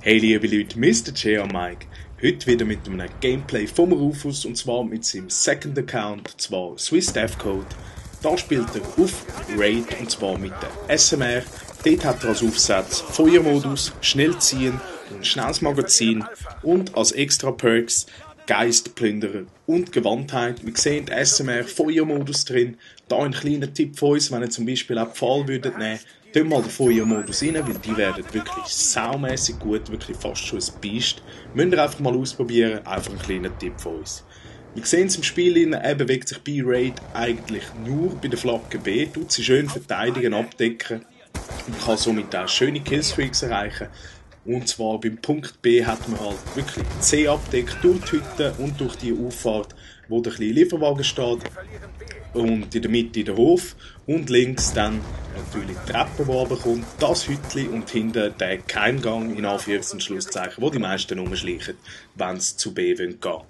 Hey liebe Leute, Mr. J und Mike. Heute wieder mit einem Gameplay vom Rufus und zwar mit seinem Second Account, zwar Swiss Death Code. Da spielt er auf Raid und zwar mit der SMR. Dort hat er als Aufsatz Feuermodus, Schnellziehen und schnelles Magazin und als extra Perks Geistplünderer und Gewandtheit. Wir sehen den SMR Feuermodus drin. Da ein kleiner Tipp von uns, wenn ihr zum Beispiel auch Pfahl würdet nehmen, tun mal den Feuermodus rein, weil die werden wirklich saumässig gut, wirklich fast schon ein Biest. Müsst ihr einfach mal ausprobieren, einfach ein kleiner Tipp von uns. Wir sehen es im Spiel, er bewegt sich bei Raid eigentlich nur bei der Flagge B, tut sie schön verteidigen, abdecken und kann somit auch schöne Killstreaks erreichen. Und zwar beim Punkt B hat man halt wirklich C abdeckt durch die Hütte und durch die Auffahrt, wo der kleine Lieferwagen steht. Und in der Mitte der Hof und links dann natürlich die Treppe, die runterkommt, das Hütli und hinten der Geheimgang, in Anführungs- und Schlusszeichen, wo die meisten rumschleichen, wenn sie zu B gehen wollen.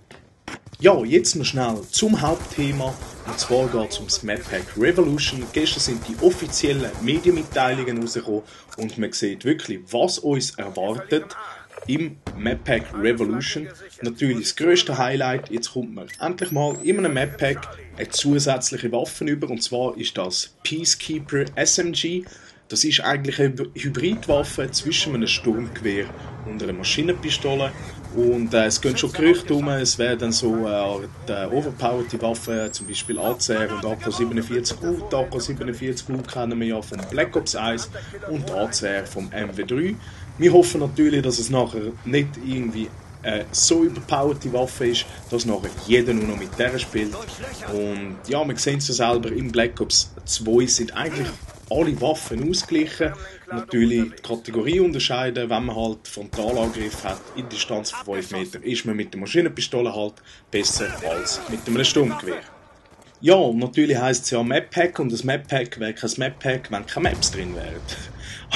Ja, jetzt noch schnell zum Hauptthema, und zwar geht es ums Map Pack Revolution. Gestern sind die offiziellen Medienmitteilungen rausgekommen und man sieht wirklich, was uns erwartet im Map Pack Revolution. Natürlich das grösste Highlight, jetzt kommt man endlich mal in einem Map Pack eine zusätzliche Waffe über, und zwar ist das Peacekeeper SMG. Das ist eigentlich eine Hybridwaffe zwischen einem Sturmgewehr und einer Maschinenpistole. Und es gehen schon Gerüchte um, es wäre dann so eine Art overpowerte Waffe, zum Beispiel ACR und AK-47U. Die AK-47U kennen wir ja von Black Ops 1 und die ACR vom MW3. Wir hoffen natürlich, dass es nachher nicht irgendwie so überpowerte Waffe ist, dass nachher jeder nur noch mit der spielt. Und ja, wir sehen es ja selber, im Black Ops 2 sind eigentlich alle Waffen ausgleichen. Natürlich die Kategorie unterscheiden, wenn man halt Frontalangriff hat in Distanz von 5 Metern, ist man mit der Maschinenpistole halt besser als mit einem Sturmgewehr. Ja, und natürlich heisst es ja Map Pack, und das Map Pack wäre kein Map Pack, wenn keine Maps drin wären.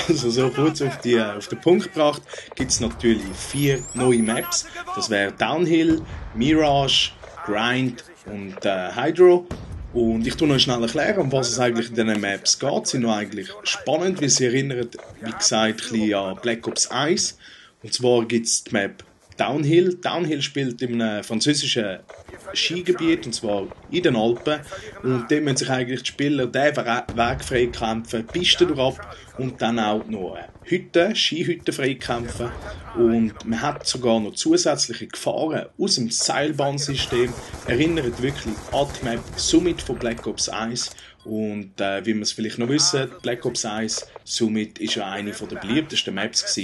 Also so kurz auf den Punkt gebracht, gibt es natürlich 4 neue Maps. Das wäre Downhill, Mirage, Grind und Hydro. Und ich tue noch schnell erklären, um was es eigentlich in diesen Maps geht. Sie sind noch eigentlich spannend, weil sie erinnern, wie gesagt, ein bisschen an Black Ops 1. Und zwar gibt es die Map Downhill. Downhill spielt in einem französischen Skigebiet, und zwar in den Alpen. Und dort müssen sich eigentlich die Spieler den Weg freikämpfen, die Piste durchab und dann auch noch Skihütten freikämpfen. Und man hat sogar noch zusätzliche Gefahren aus dem Seilbahnsystem. Erinnert wirklich an die Map Summit von Black Ops 1. Und wie wir es vielleicht noch wissen, Black Ops 1 Summit ist ja eine der beliebtesten Maps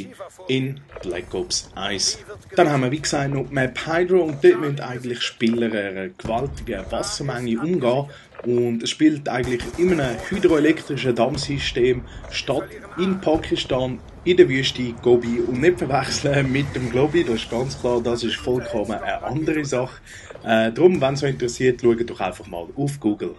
in Black Ops 1. Dann haben wir, wie gesagt, noch die Map Hydro, und dort müssen eigentlich Spieler einer gewaltigen Wassermenge umgehen. Und es spielt eigentlich in einem hydroelektrischen Dammsystem statt in Pakistan, in der Wüste Gobi, und nicht verwechseln mit dem Globi, das ist ganz klar, das ist vollkommen eine andere Sache. Darum, wenn es euch interessiert, schaut doch einfach mal auf Google.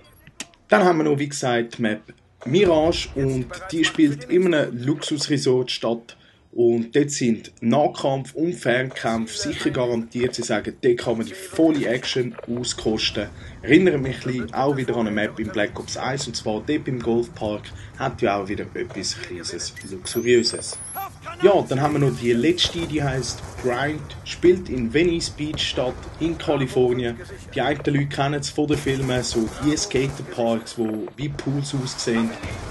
Dann haben wir noch, wie gesagt, die Map Mirage, und die spielt in einem Luxusresort statt. Und dort sind Nahkampf und Fernkampf sicher garantiert. Sie sagen, dort kann man die volle Action auskosten. Erinnert mich ein bisschen auch wieder an eine Map in Black Ops 1, und zwar dort im Golfpark hat ja auch wieder etwas Kleines, Luxuriöses. Ja, dann haben wir noch die letzte, die heisst Grind, spielt in Venice Beach statt, in Kalifornien. Die einen Leute kennen es von den Filmen, so die Skaterparks, die wie Pools aussehen.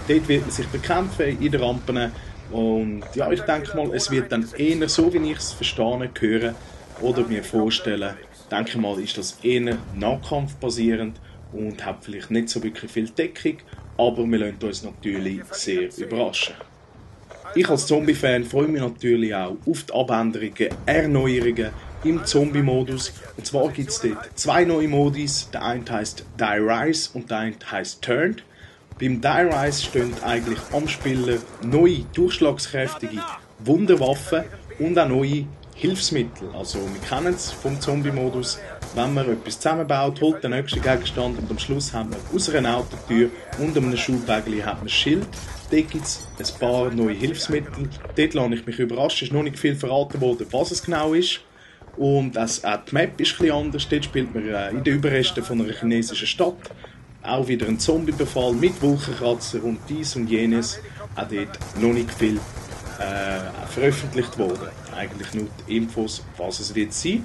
Dort wird man sich bekämpfen in den Rampen. Und ja, ich denke mal, es wird dann eher so, wie ich es verstehen, hören oder mir vorstellen, denke mal, ist das eher nahkampfbasierend und hat vielleicht nicht so wirklich viel Deckung, aber wir lassen uns natürlich sehr überraschen. Ich als Zombie-Fan freue mich natürlich auch auf die Abänderungen, Erneuerungen im Zombie-Modus. Und zwar gibt es dort 2 neue Modis, der eine heisst Die Rise und der andere heisst Turned. Beim Die Rise stehen eigentlich am Spieler neue, durchschlagskräftige Wunderwaffen und auch neue Hilfsmittel. Also wir kennen es vom Zombie-Modus, wenn man etwas zusammenbaut, holt den nächsten Gegenstand und am Schluss haben wir aus einer Autotür und einem Schubwägeli hat man ein Schild. Dort gibt es ein paar neue Hilfsmittel. Dort lasse ich mich überraschen, es ist noch nicht viel verraten worden, was es genau ist. Und auch die Map ist etwas anders. Dort spielt man in den Überresten von einer chinesischen Stadt. Auch wieder ein Zombiebefall mit Wolkenkratzer und dies und jenes. Auch dort noch nicht viel veröffentlicht worden. Eigentlich nur die Infos, was es wird sein.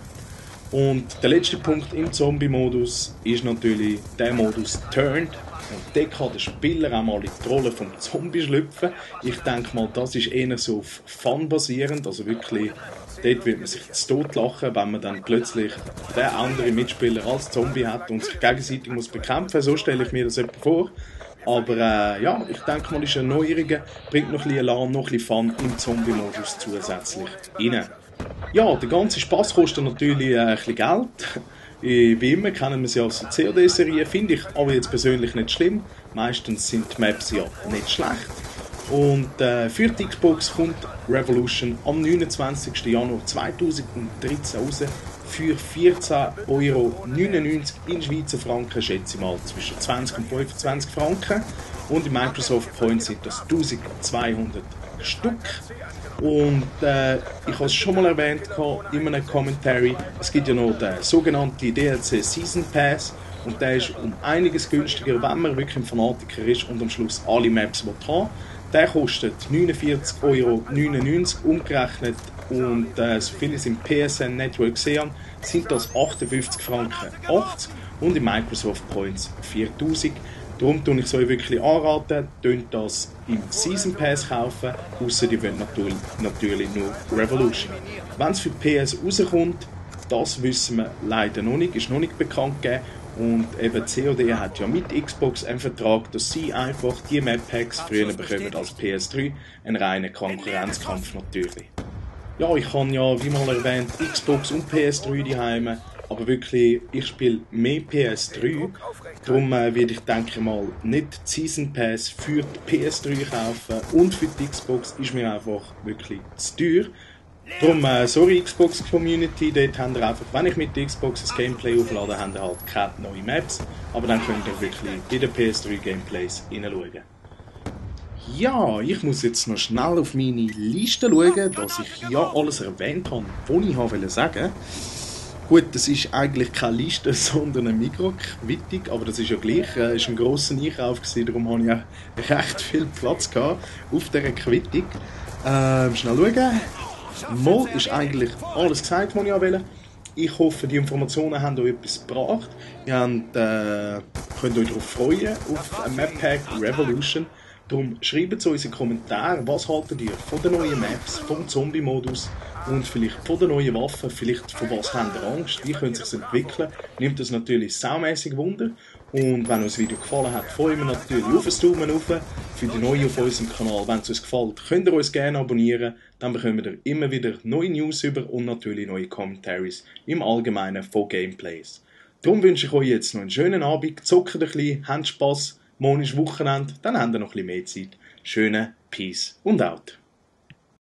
Und der letzte Punkt im Zombie-Modus ist natürlich der Modus Turned. Und dort kann der Spieler auch mal in die Rolle vom Zombie schlüpfen. Ich denke mal, das ist eher so auf Fun basierend. Also wirklich, dort wird man sich zu Tod lachen, wenn man dann plötzlich den anderen Mitspieler als Zombie hat und sich gegenseitig muss bekämpfen. So stelle ich mir das etwa vor. Aber ja, ich denke mal, ist eine Neuerung, bringt noch ein bisschen Alarm, noch ein bisschen Fun im Zombie-Modus zusätzlich rein. Ja, der ganze Spaß kostet natürlich ein bisschen Geld. Wie immer kennen wir sie als COD-Serie, finde ich aber jetzt persönlich nicht schlimm. Meistens sind die Maps ja nicht schlecht. Und für die Xbox kommt Revolution am 29. Januar 2013 raus für 14,99 € in Schweizer Franken, schätze ich mal zwischen 20 und 25 Franken. Und in Microsoft Points sind das 1200 Stück. Und ich habe es schon mal erwähnt in einem Commentary, es gibt ja noch den sogenannten DLC Season Pass und der ist um einiges günstiger, wenn man wirklich ein Fanatiker ist und am Schluss alle Maps haben. Der kostet 49,99 € umgerechnet und so viele es im PSN Network sehen, sind das 58 Franken 80 und in Microsoft Points 4000. Darum tue ich es euch wirklich anraten, könnt das im Season Pass kaufen, ausser ihr wollt natürlich nur Revolution. Wenn es für PS rauskommt, das wissen wir leider noch nicht, ist noch nicht bekannt gegeben. Und eben COD hat ja mit Xbox einen Vertrag, dass sie einfach die Map-Packs früher bekommen als PS3, ein reiner Konkurrenzkampf natürlich. Ja, ich habe ja, wie mal erwähnt, Xbox und PS3 daheim, aber wirklich, ich spiele mehr PS3, darum werde ich, denke mal, nicht die Season Pass für die PS3 kaufen und für die Xbox ist mir einfach wirklich zu teuer. Darum, sorry Xbox Community, dort habt ihr einfach, wenn ich mit der Xbox das Gameplay auflade, habt ihr halt keine neuen Maps, aber dann könnt ihr wirklich bei den PS3 Gameplays hineinschauen. Ja, ich muss jetzt noch schnell auf meine Liste schauen, dass ich ja alles erwähnt habe, was ich sagen wollte. Gut, das ist eigentlich keine Liste, sondern eine Mikroquittung, aber das ist ja gleich. Es war ein grosser Einkauf, darum hatte ich auch recht viel Platz auf dieser Quittung. Schnell schauen. Mal ist eigentlich alles gesagt, was ich wollte. Ich hoffe, die Informationen haben euch etwas gebracht. Ihr könnt euch darauf freuen, auf ein Map Pack Revolution. Darum schreibt es uns in den Kommentaren, was haltet ihr von den neuen Maps, vom Zombie-Modus und vielleicht von den neuen Waffen, vielleicht von was habt ihr Angst, wie könnte es sich entwickeln. Nimmt das natürlich saumässig Wunder. Und wenn euch das Video gefallen hat, freuen wir natürlich auf ein Daumen hoch für die Neuen auf unserem Kanal. Wenn es euch gefällt, könnt ihr uns gerne abonnieren, dann bekommt ihr immer wieder neue News über und natürlich neue Commentaries im Allgemeinen von Gameplays. Darum wünsche ich euch jetzt noch einen schönen Abend, zockt ein bisschen, habt Spass. Morgen ist Wochenende, dann habt ihr noch ein bisschen mehr Zeit. Schönen Peace und out.